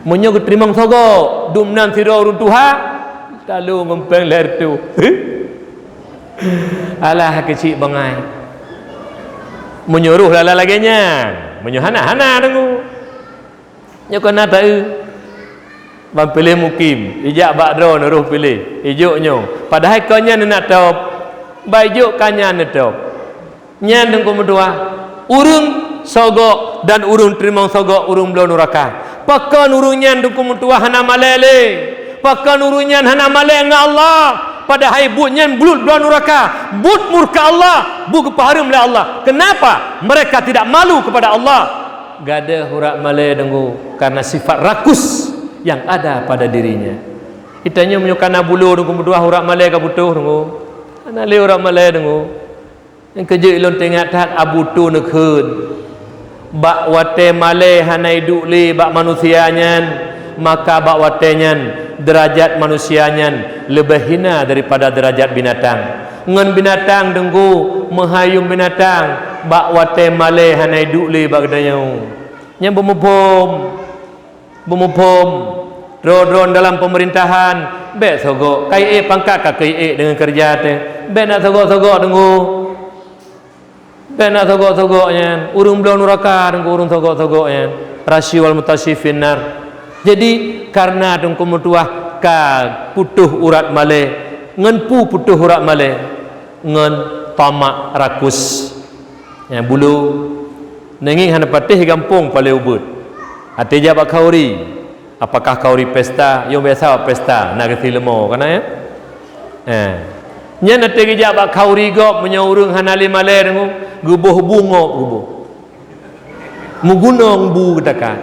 Meunyoe geuteurimong sogok, dum nan sidroe ureuëng tuha, talo ngon péng lhèe reutôh. Alah keuchik bangai. Meunyoe roh lala lagée nyan, meunyoe hana, hana deungoe. Nyoe kon na taeu. Ban piléh mukim, ijak bak droeneuh roh piléh, ijok nyoe. Padahai kon nyan neunak top. Bai jok ka nyan neutop. Nyan teungku meutuah, ureuëng sogok dan ureuëng teurimong sogok ureuëng bloe nuraka. Pakon ureuëng nyan teungku meutuah hana malée lé? Pakon ureuëng nyan hana malée ngon Allah? Padahai buet nyan buet bloe nuraka, buet murka Allah, buet geupeuhareuem lé Allah. Kenapa? Mereka tidak malu kepada Allah. Gadoh urat malée deungoe karena sifat rakus yang ada pada dirinya. Geutanyoe meunyoe kana bulo deungoe meutuah urat malée ka putôh deungoe. Hana lé urat malée deungoe. Nyang keujeuet lôn teuingat that Abu Tu neukheun, bak watée malée hana iduek lé bak manusia nyan, maka bak watée nyan deurajat manusia nyan leubeh hina daripada deurajat binatang. Ngon binatang deungoe meuhayum binatang bak watée malée hana iduek lé bak geutanyoe. Nyang beumuphom. Beumuphom, droe-droe dalam peumeurintahan, bék sogok, ka iék pangkat ka keu iék deungon keureuja teuh. Bék nak sogok-sogok deungoe. Bék nak sogok-sogok nyan. Ureuëng bloe nuraka deungoe ureuëng sogok-sogok nyan. Rasyi wal murtasyi finnar. Jadi, kareuna teungku meutuah ka putôh urat malée, ngon peue putôh urat malée, ngon tamak rakus. Nyang bulo, neungieng hana patéh gampông palée ubeuet. Até jak bak khauri, apakah khauri pesta, nyang biasa bak pesta, na geusi leumo, kana ya? Eh. Nyan até geujak bak khauri gob, meunyoe ureuëng hana lé malée deungoe, geuboh bu ngop geuboh. Meugunong bu geutakan.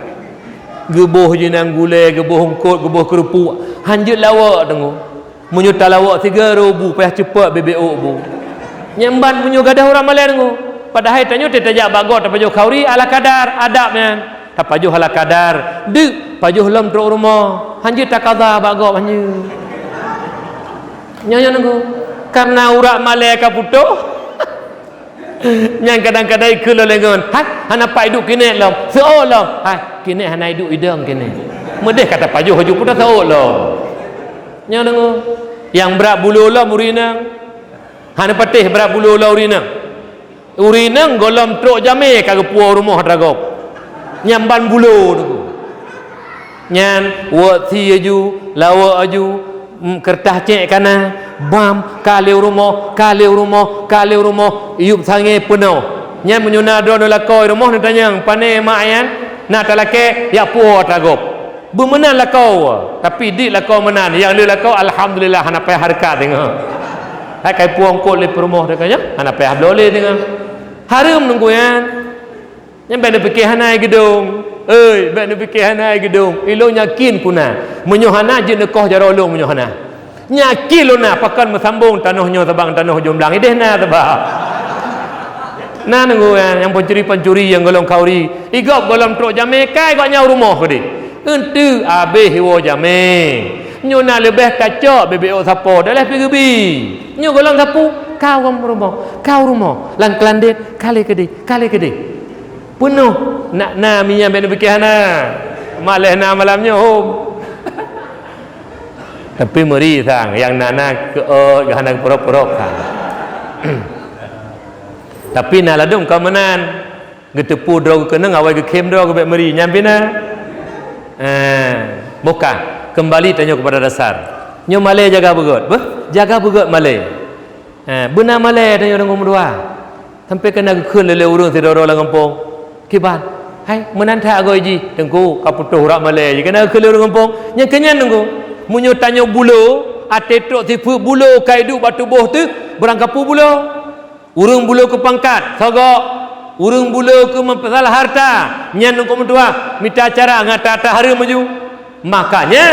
Geuboh jinang gulée, geuboh eungkot, geuboh keureupuk, hanjeuet lawok deungoe. Meunyoe talawok sigoe bu payah ceupok bibék ôk bu. Nyang ban meunyoe gadoh urat malée deungoe. Padahai tanyoe teuh tajak bak gob tapajoh khauri ala kadar adab nyan. Tapajoh ala kadar, deuk pajoh lom trok rumoh. Hanjeuet takaza bak gob hanjeuet. Nyoe nyoe deungoe. Karena urat malée ka putôh. Nyang kadang-kadang ikheun lom lé ngon, "Hai, hana pat iduek kinék lom, seuôt lom." "Hai, kinék hana iduek idong kinék." Meudeh ka tapajoh laju putôh seuôt lom. Nyan deungoe, nyang brat bulo lom ureuëng inong. Hana patéh brat bulo lom ureuëng inong. Ureuëng inong gohlom trok jamé ka geupuwoe rumoh atra gob. Nyang ban bulo deungoe. Nyan, wok sie laju, lawok laju, mm, keureutah cék kana, bam, ka lheueh u rumoh, ka lheueh u rumoh, ka lheueh u rumoh, yueb sangé peunoh. Nyan meunyoe na droeneuh lakoe rumoh neutanyong, "Pané mak nyan?" Na talakée, "Jak puwoe atra gob." Beumeunan lakoe, tapi dit lakoe meunan, nyang le lakoe alhamdulillah hana payah hareukat teungoh. Hai kai puwoe eungkot lé peurumoh teuka nyan, hana payah bloe lé teungoh. Hareuem deungoe nyan. Nyan bék neupike hana geudong. Oi, bék neupike hana geudong. Ilôn yakin ku na. Meunyoe hana jeuet neukoh jaroe lôn meunyoe hana. Yakin lôn na pakon meusambong tanoh nyoe sabang tanoh jomblang ideh na sabab. Na deungoe nyang pancuri-pancuri nyang gohlom khauri. Igob gohlom trok jamé kai gobnyan u rumoh keudeh. Eunteuk abéh iwoe jamé. Nyoe na leubeh kacok bibék ôk sapo daleh pi geubi. Nyoe gohlom sapu, ka u rumoh, ka u rumoh. Lam keulandét, ka lé keudeh, ka lé keudeh. Peunoh, nak na minyéuk bék neupike hana. Maleh na malam nyoe hom. Tapi meuri sang, nyang na-na keu ôt, hana keu purôk-purôk sang. Tapi na ladôm ka meunan, geuteupeue droe geukeunong, awai geukhém droe geubek meuri, nyan pih na. Eh, bukan, kembali tanyoe kepada dasar. Nyoe malée jaga beugét, beuh? Jaga beugét malée. Eh, beuna malée tanyoe deungon meudoa. Sampoe kana geukheun lé ureuëng sidroe-droe lam gampông. Kiban, hai, meunan that agoe jih, Teungku, ka putôh urat malée jih. Kana geukheun lé ureuëng gampông, nyang keu nyan, Teungku. Meunyoe tanyoe bulo, até trok sifeuet bulo ka iduek bak tuboh teuh, beurangkapeue bulo. Ureuëng bulo keu pangkat, sogok. Ureuëng bulo keu masalah harta, nyan Teungku meutuah, mita cara ngon ata-ata hareuem laju. Makanya,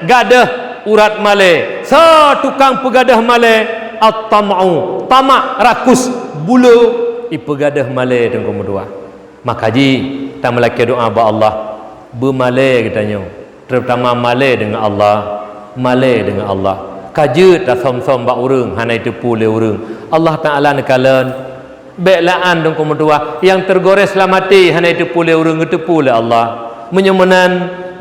gadôh urat malée. Soe tukang peugadôh malée? At-tama'u, tamak, rakus, bulo, ipeugadôh malée Teungku meutuah. Maka jih, tameulakée doá bak Allah, beumalée geutanyoe, terutama malée deungon Allah, malée deungon Allah. Ka jeuet tasöm-söm bak ureuëng, hana jiteupeue lé ureuëng. Allah Taala neukalon. Bék la'an Teungku meutuah, nyang teugores lam até hana jiteupeue lé ureuëng, geuteupeue lé Allah. Meunyoe meunan,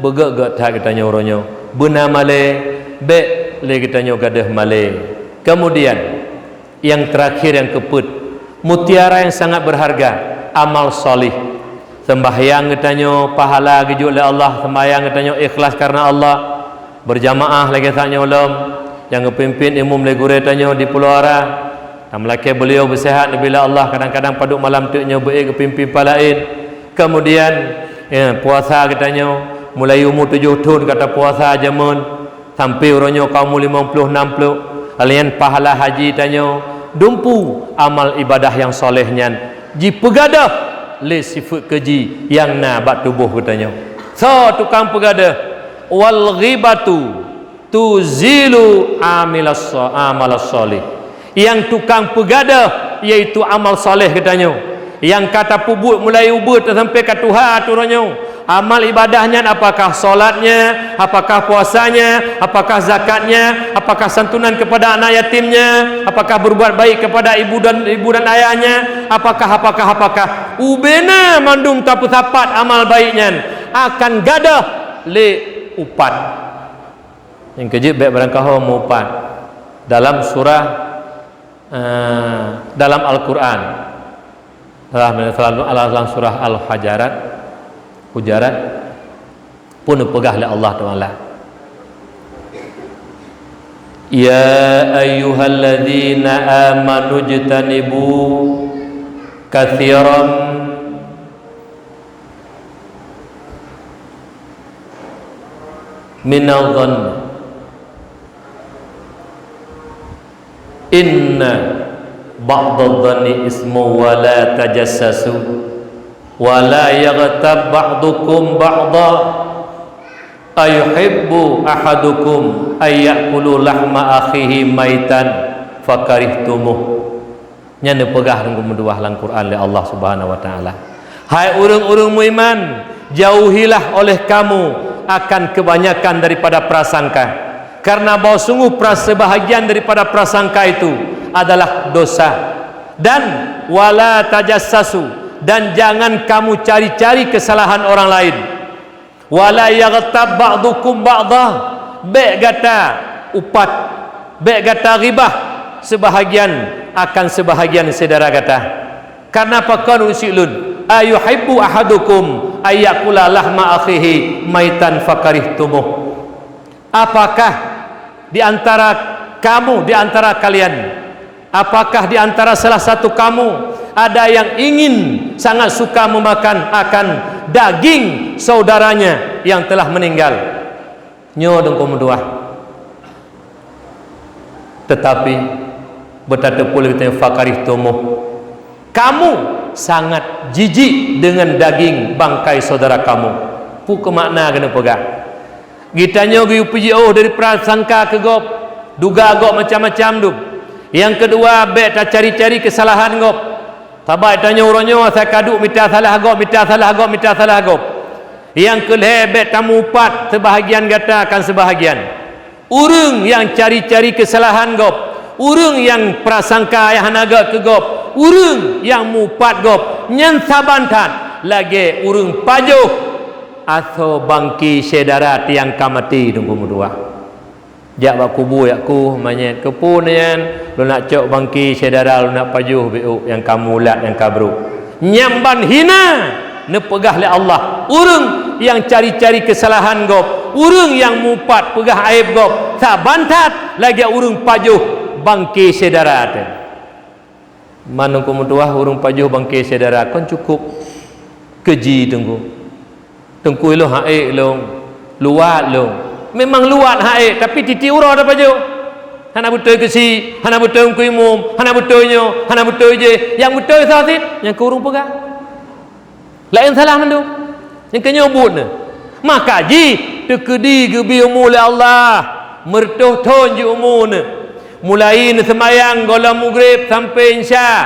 beugét-gét that geutanyoe uroe nyoe. Beuna malée, bék lé geutanyoe gadôh malée. Kemudian, nyang teurakhir, nyang keupeuet, mutiara nyang sangat beurharga, amal salih. Seumbahyang geutanyoe pahala geujok lé Allah, seumbahyang geutanyoe ikhlas kareuna Allah. Beujamaah lagée that nyoe lom, nyang geupimpin imum lé gurée tanyoe di Pulo Ara. Tameulakée beuliau beuseuhat neubila Allah, kadang-kadang padub malam teuk nyoe beu-ék geupimpin pah laén. Keumudian, ya, puasa geutanyoe, mulai umu tujoh thon ka tapuasa jameun, sampoe uroe nyoe ka umu limong ploh nam ploh. Lheuh nyan pahala haji tanyoe, dumpu amal ibadah nyang soleh nyan jipeugadôh lé sifeuet keuji nyang na bak tuboh geutanyoe. Soe tukang peugadôh? Wal ghibatu tuzilu amilas so-, amalas solih. Nyang tukang peugadôh, yaitu amal soleh geutanyoe. Nyang ka tapeubuet mulai ubeut sampoe ka tuha uroe nyoe. Amal ibadah nyan, apakah solatnya, apakah puasanya, apakah zakatnya, apakah santunan kepada anak yatimnya, apakah berbuat baik kepada ibu dan, ibu dan ayahnya, apakah, apakah, apakah. Ubena mandum tapeusapat amal baik nyan akan gadôh lé upat. Nyang keujeuet bék barangkaho meuupat dalam surah, eh, dalam Al-Quran. Dalam, dalam surah Al-Hujurat, Hujurat, pun neupeugah lé Allah Taala, "Ya ayyuhalladzina amanu jtanibu katsiran minadh-dhanni, inna ba'dadh-dhanni ismun, wa la tajassasu, wa la yaghtab ba'dukum ba'dha, ayuhibbu ahadukum ayyakula lahma akhihi maitan fakarihtumuh." Nyan neupeugah Teungku meutuah lam Quran lé Allah Subhanahu wa Taala, "Hai ureuëng-ureuëng meuiman, jauhilah oleh kamu akan kebanyakan daripada prasangka, karena bahwa sungguh pra-, sebahagian daripada prasangka itu adalah dosa. Dan wala tajassasu, dan jangan kamu cari-cari kesalahan orang lain." "Wala yaghtab ba'dukum ba'dha," bék gata upat, bék gata ghibah seubahagian akan seubahagian syedara gata. Kareuna pakon ureuëng syiek lôn, "Ayuhibbu ahadukum ayyakula lahma akhihi maitan fakarihtumuh." Apakah di antara kamu, di antara kalian, apakah di antara salah satu kamu ada yang ingin sangat suka memakan akan daging saudaranya yang telah meninggal? Nyoe Teungku meutuah. Tetapi, beutateupeue lé geutanyoe, fakarihtumuh. Kamu sangat jijik dengan daging bangkai saudara kamu. Peue keuh makna keuneuk peugah? Geutanyoe geuyue peujiôh dari prasangka keu gob, duga gob macam-macam dum. Nyang keudua, bék tacari-cari keusalahan gob. Sabab tanyoe uroe nyoe asai ka duek mita salah gob, mita salah gob, mita salah gob. Nyang keulhée, bék tameuupat seubahagian gata akan seubahagian. Ureuëng nyang cari-cari keusalahan gob, ureuëng nyang prasangka nyang hana gét keu gob, ureuëng nyang mupat gob, nyan saban that lagée ureuëng pajoh asoe bangke syedara nyang ka maté Teungku meutuah. Jak bak kubu, jak kueh manyét, keupeue nyan? Lôn nak cok bangke syedara, lôn nak pajoh beuôk nyang ka mulat, nyang ka brôk. Nyan ban hina neupeugah lé Allah, ureuëng nyang cari-cari keusalahan gob, ureuëng nyang mupat peugah aéb gob, saban that lagée ureuëng pajoh bangke syedara teuh. Man Teungku meutuwah, ureuëng pajoh bangke syedara kon cukup keuji Teungku. Teungku ilôn han ék lôn, luwat lôn. Memang luwat han ék, tapi tieb-tieb uroe tapajoh. Hana beutôi keusi, hana beutôi Teungku Imum, hana beutôi nyoe, hana beutôi jéh. Nyang beutôi soe cit, nyang keu ureuëng peugah. Laén salah mandum. Nyang keu nyoe buet neuh. Maka jih teukeudi geubri umu lé Allah, meureutoh thon jih umu neuh. Mulai neuseumayang gohlom mugreb sampoe insya.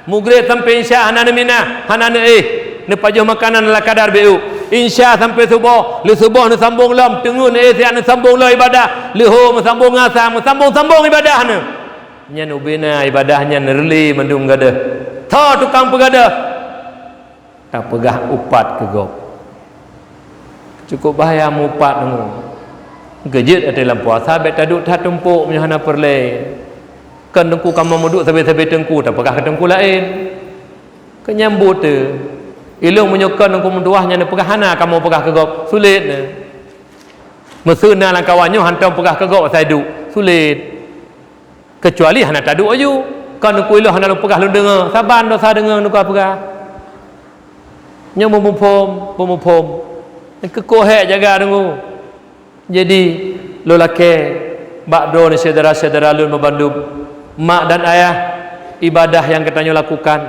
Mugreb sampoe insya hana neuminah, hana neuéh. Neupajoh makanan ala kadar beuôk. Insya sampoe suboh, lheueh suboh neusambong lom, teungeut neuéh siat neusambong lom ibadah, lheueh ho meusambong asa, meusambong-sambong ibadah neuh. Nyan ubena ibadah nyan reulée mandum gadôh. Tho tukang peugadôh. Tapeugah upat keu gob. Cukup bahaya mupat nyoe. Geujeuet até lam puasa, bék taduek that tumpok meunyoe hana peureulée. Kon Teungku kamoe meuduek sabe-sabe teungku, tapeugah keu teungku laén. Keu nyang buet teuh. Ilôn meunyoe kon Teungku meutuwah nyan neupeugah hana kamoe peugah keu gob, sulet na. Meuseu na lam kawan nyoe hantom peugah keu gob asai duek, sulet. Keucuali hana taduek aju. Kon Teungku ilôn hana lôn peugah lôn deungoe, saban dosa deungoe Teungku peugah. Nyoe beumuphom, beumuphom. Keukoh hék jaga Teungku. Jadi, lôn lakée bak droeneuh syedara-syedara lôn banmandum, mak dan ayah, ibadah nyang geutanyoe lakukan,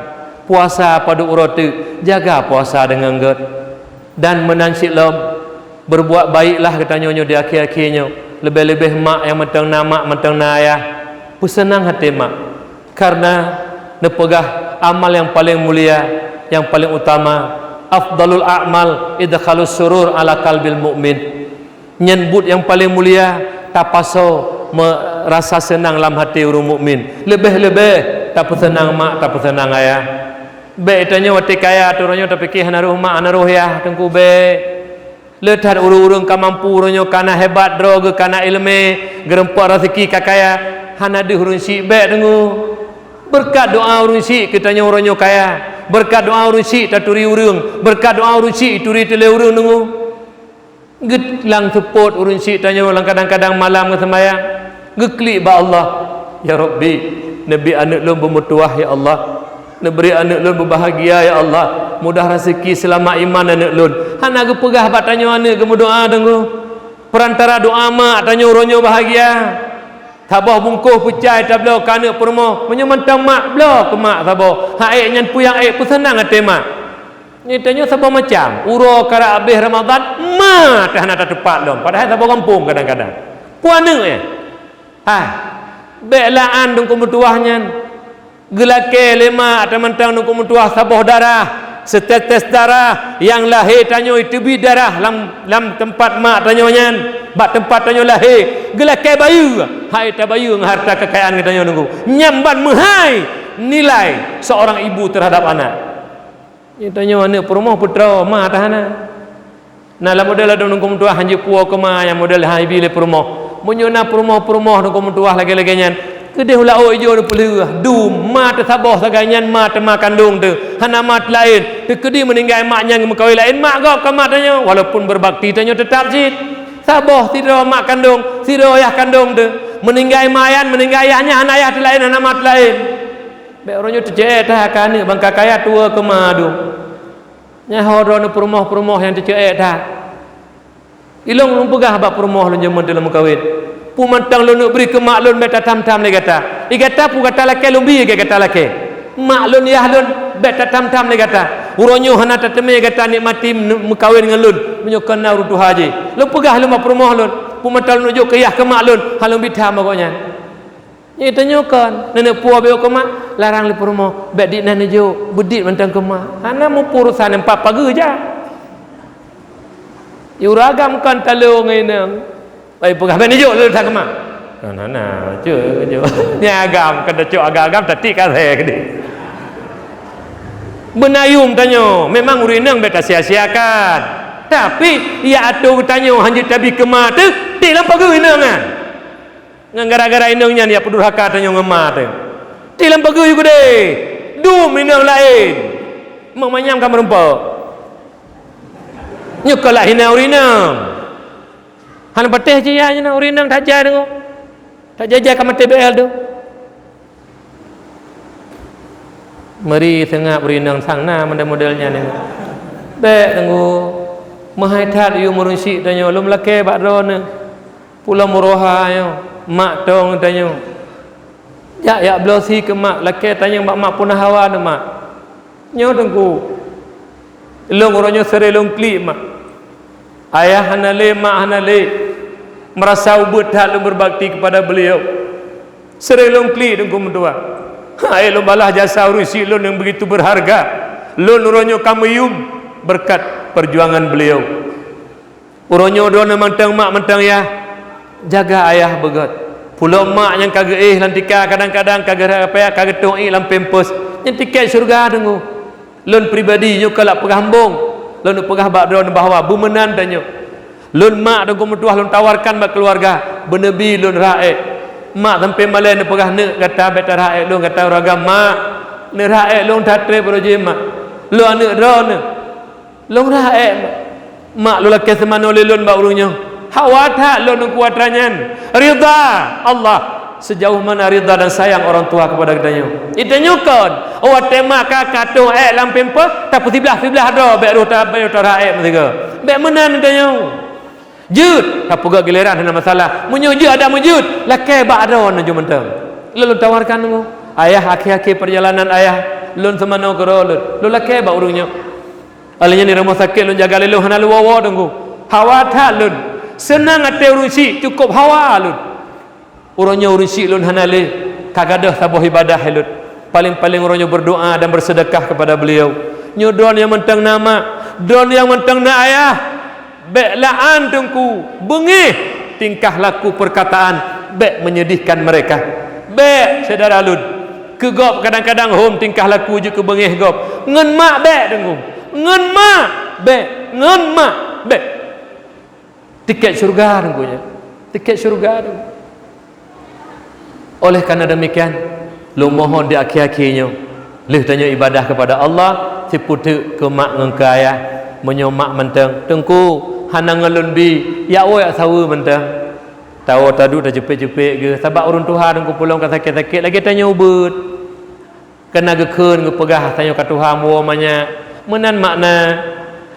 puasa padub uroe teuk, jaga puasa deungon gét. Dan meunan cit lom, berbuat baiklah geutanyoe nyoe di akhé-akhé nyoe, leubeh-leubeh mak nyang mantong na mak, mantong na ayah. Peuseunang até mak, karena neupeugah amal nyang paleng mulia, nyang paleng utama, afdalul a'mal idkhalus surur ala qalbil mu'min. Nyan buet nyang paleng mulia, tapasoe me-, rasa seunang lam até ureuëng mukmin. Leubeh-leubeh tapeuseunang mak, tapeuseunang ayah. Bék tanyoe watée kaya, uroe nyoe tapike hana roh mak, hana roh yah, Teungku, bék. Le that ureuëng-ureuëng ka mampu, uroe nyoe ka na hebat droe geuh, ka na iéleumé, geurumpok raseuki ka kaya, hana deuh ureuëng syiek bék deungoe. Beureukat doá ureuëng syiek keu tanyoe uroe nyoe kaya. Beureukat doá ureuëng syiek taturi ureuëng. Beureukat doá ureuëng syiek ituri teuh lé ureuëng deungoe. Geulang seupôt ureuëng syiek tanyoe lam kadang-kadang malam geuseumayang, geuklik bak Allah, "Ya Rabbi, neubi aneuëk lôn beumeutuwah, ya Allah. Neubri aneuëk lôn beubahagia, ya Allah. Mudah raseuki, seulamat iman aneuëk lôn." Hana geupeugah bak tanyoe aneuëk geumeudoá deungoe. Peurantara doá mak tanyoe uroe nyoe bahagia. Saboh bungkôh peucai tabloe keu aneuëk peurumoh, meunyoe mantong mak, bloe keu mak saboh. Hak ék nyan peue nyang ék, peuseunang até mak. Nyoe tanyoe saboh macam, uroe karab habéh Ramadhan, ma teuh hana tateupat lom, padahai saboh gampông kadang-kadang. Peue aneuëk, eh? Hai, bék la'an Teungku meutuwah nyan. Geulakée lé mak teumantong Teungku meutuwah saboh darah, setetes darah nyang lahé tanyoe teubiet darah lam, lam teumpat mak tanyoe nyan, bak teumpat tanyoe lahé. Geulakée bayeue, hai tabayeue ngon harta keukayaan geutanyoe Teungku. Nyan ban meuhai nilai seorang ibu terhadap anak. Nyoe tanyoe aneuëk peurumoh putroe, ma teuh hana. Na lam model ladôm Teungku meutuwah hanjeuet puwoe keu ma nyang model han ibi lé peurumoh. Meunyoe na peurumoh-peurumoh Teungku meutuwah lagée-lagée nyan, keudeh u laôt ijo neupeulheueh, dum, ma teusaboh sagai nyan ma teuma kandong teuh, hana ma teulaén. Teukeudi meuninggai mak nyan geumeukawen laén, mak gob kon mak tanyoe, walaupun beubakti tanyoe teutab cit. Saboh sidroe mak kandong, sidroe yah kandong teuh. Meuninggai ma nyan, meuninggai yah nyan hana yah teulaén, hana ma teulaén. Bék uroe nyoe teuceuék that keu aneuëk, ban ka kaya tuwoe keu ma dum. Nyan ho droeneuh peurumoh-peurumoh nyang teuceuék that. Ilôn lôn peugah bak peurumoh lôn jameun teulôn meukawen, "Peue mantong lôn neuk bri keu mak lôn bék tatam-tam lé gata. I gata peue gata lakée lôn bri lagée gata lakée. Mak lôn yah lôn bék tatam-tam lé gata. Uroe nyoe hana tateumé gata nikmati meukawen ngon lôn, meunyoe kon na ureuëng tuha jih." Lôn peugah lôn bak peurumoh lôn, "Peue mantong lôn neuk jok keu yah keu mak lôn, han lôn bi tham bak gobnyan." Nyoe tanyoe kon, neuneuk puwoe beuôk keu mak, larang lé peurumoh, bék dit na neujok, beudiet mantong keu mak. Hana muphom urosan nyan pat pageue jak. Ureuëng agam kon talo ngon inong. Ai peugah bék neujok lé that keu mak. Hana, hana, cok, cok. Nyan agam, kon tacok agam-agam, tatik ka asai keudeh. Beunayum tanyoe, memang ureuëng inong bék tasia-siakan. Tapi, ya atô geutanyoe hanjeuet tabi keu ma teuh, di lam pageue inong nyan. Ngon gara-gara inong nyan ya peudurhaka tanyoe ngon ma teuh. Ti lam pageue yue keudeh, dum inong laén. Mak manyam ka meurumpok. Nyoe ka lak hina ureueng inong. Hana patéh jih ya nyoe ureueng inong that jai deungoe. That jai-jai ka maté B L tu. Meuri seungab ureueng inong sang na model-model nyan deungoe. Bèk deungoe. Meuhai that yue meureunsik tanyoe lom lakèe bak droeneuh. Pulo meuroha nyoe, mak tong tanyoe. Jak, jak bloe sie keu mak, lakèe tanyong bak mak puna hawa neuh mak. Nyoe teungku. Lôn uroe nyoe seuré lôn klik mak. Ayah hana lé, mak hana lé. Meurasa ubeut that lôn beubakti keupada beuliau. Seuré lôn klik teungku meutuah. Hai lôn balaih jasa ureueng syiek lôn nyang beugitu beurharga. Lôn uroe nyoe ka meuyum beureukat peurjuangan beuliau. Uroe nyoe droeneuh mantong mak mantong yah, jaga ayah beugöt. Pulo mak nyang ka geuéh lam tika kadang-kadang ka geurhah payah ka geutueng ié lam pampers, nyan tiket syeuruga teungku. Lôn pribadi nyoe ka lak peugah embong, lôn peugah bak droeneuh bahwa beumeunan tanyoe. Lôn mak teungku meutuah lôn tawarkan bak keuluwarga, beuneubi lôn rhah ék. Mak sampoe malèe neupeugah neuk gata bèk tarhah ék lôn gata ureueng agam mak. Neurhah ék lôn that trép uroe jih mak. Lôn aneuk droeneuh. Lôn rhah ék mak lôn lakèe seumanoe lé lôn bak ureueng nyoe. Hawa that lôn teungku atra nyan. Ridha Allah. Sejauh mana ridha dan sayang orang tua kepada geutanyoe. Geutanyoe kon, watèe mak ka katueng ék lam pampers, tapeusiblah-siblah droe bèk roh ta-, bèk roh tarhah ék meusigoe. Bèk meunan geutanyoe. Jeuet, tapeugah gileran hana masalah. Meunyoe jeuet adak meujeuet, lakèe bak droeneuh jeuet mantong. Lôn, lôn tawarkan teungku. Ayah, akhé-akhé peurjalanan ayah, lôn seumanoe keudroe lôn. Lôn lakèe bak ureueng nyoe. Óh lheueh nyan di rumoh sakét lôn jaga lé lôn hana lôn woe-woe teungku. Hawa that lôn. Seunang até ureueng syiek cukôp hawa lôn. Uroe nyoe ureueng syiek lôn hana lé, ka gadôh saboh ibadah lôn. Paléng-paléng uroe nyoe berdoa dan bersedekah kepada beliau. Nyoe droeneuh nyang mantong na mak, droeneuh nyang mantong na ayah. Bèk la'an teungku, beungéh tingkah laku perkataan, bèk menyedihkan mereka. Bèk syedara lôn. Keu gob kadang-kadang hom tingkah laku jeuet keu beungéh gob. Ngon mak bèk teungku. Ngon mak bèk. Ngon mak bèk. Tiket syeuruga teungku nyan. Tiket syeuruga teungku. Oleh karena demikian, lôn mohon di akhé-akhé nyoe, lheueh tanyoe ibadah kepada Allah, sipeuteuk keu mak ngon keu ayah. Meunyoe mak mantong, teungku, hana ngon lôn bi, jak woe jak saweue mantong. Tawoe taduek tacupék-cupék geuh, sabab ureueng tuha teungku pulang ka sakét-sakét, lagèe tanyoe ubeut. Keu na geukheun geupeugah tanyoe ka tuha meuwoe manyak. Meunan makna.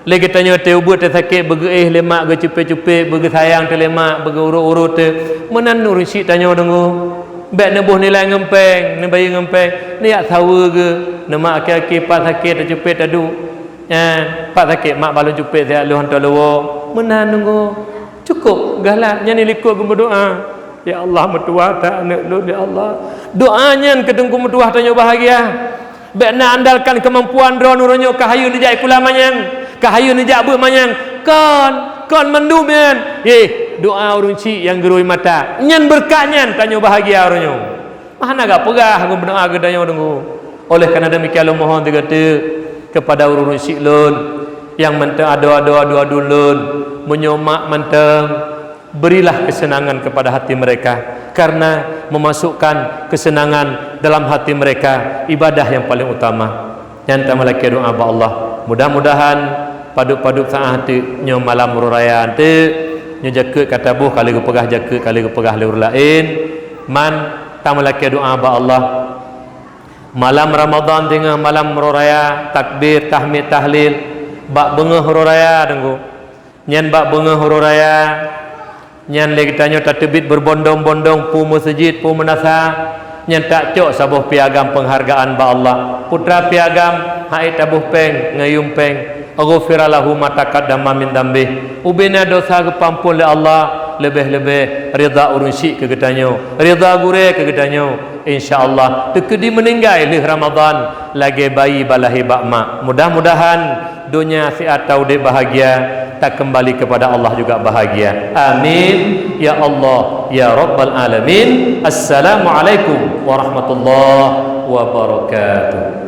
Lé geutanyoe teuh ubeut teuh sakét beugeuéh lé mak geucupék-cupék, beugeusayang teuh lé mak, beugeu-urot-urot teuh. Meunan ureueng syiek tanyoe deungoe. Bèk neuboh nilai ngon péng, neubayeue ngon péng. Neujak saweue geuh, neumak akhé-akhé pat sakét tacupék taduek. Nyan, pat sakét mak bak lôn cupék siat lôn hantom lôn woe. Meunan deungoe. Cukôp galak nyan di likôt geumeudoa. Ya Allah, meutuwah that aneuk lôn, ya Allah. Doa nyan keu teungku meutuwah tanyoe bahagia. Bèk na andalkan keumampuan droeneuh uroe nyoe ka hayeu neujak sikula manyang, ka hayeu neujak beuet manyang. Kon, kon mandum nyan. Yeh, doa ureueng syiek nyang geurôi mata. Nyan beureukat nyan tanyoe bahagia uroe nyoe. Hana gak peugah geudoa geutanyoe deungoe. Oleh karena demikian lôn mohon sigoe teuk kepada ureueng syiek lôn nyang mantong adoe-adoe adu-adu lôn, meunyoe mak mantong, berilah kesenangan kepada hati mereka karena memasukkan kesenangan dalam hati mereka ibadah yang paling utama. Nyan tameulakèe doa bak Allah. Mudah-mudahan padub-padub saát teuk nyoe malam uroe raya teuk nyoe jakeuet ka taboh ka lheueh geupeugah jakeuet ka lheueh geupeugah lé ureueng laén. Man tameulakèe doa bak Allah. Malam Ramadan teungoh malam uroe raya, takbir, tahmid, tahlil, bak beungoh uroe raya teungku. Nyan bak beungoh uroe raya, nyan lé geutanyoe tateubiet beubondong-bondong peue meuseujid, peue meunasah, nyan tacok saboh piagam peunghargaan bak Allah. Peue teuma piagam, han ék taboh péng, ngon yuem péng. Ghufira lahu ma taqaddama min dzambih. Ubena dosa geupeuampon lé Allah, leubeh-leubeh ridha ureueng syiek keu geutanyoe, ridha gurèe keu geutanyoe. Insya Allah, teukeudi meuninggai lheueh Ramadan lagèe bayi bak lahé bak mak. Mudah-mudahan donya siat taudép bahagia, takeumbali keupada Allah juga bahagia. Amin ya Allah ya Rabbal Alamin. Assalamualaikum warahmatullahi wabarakatuh.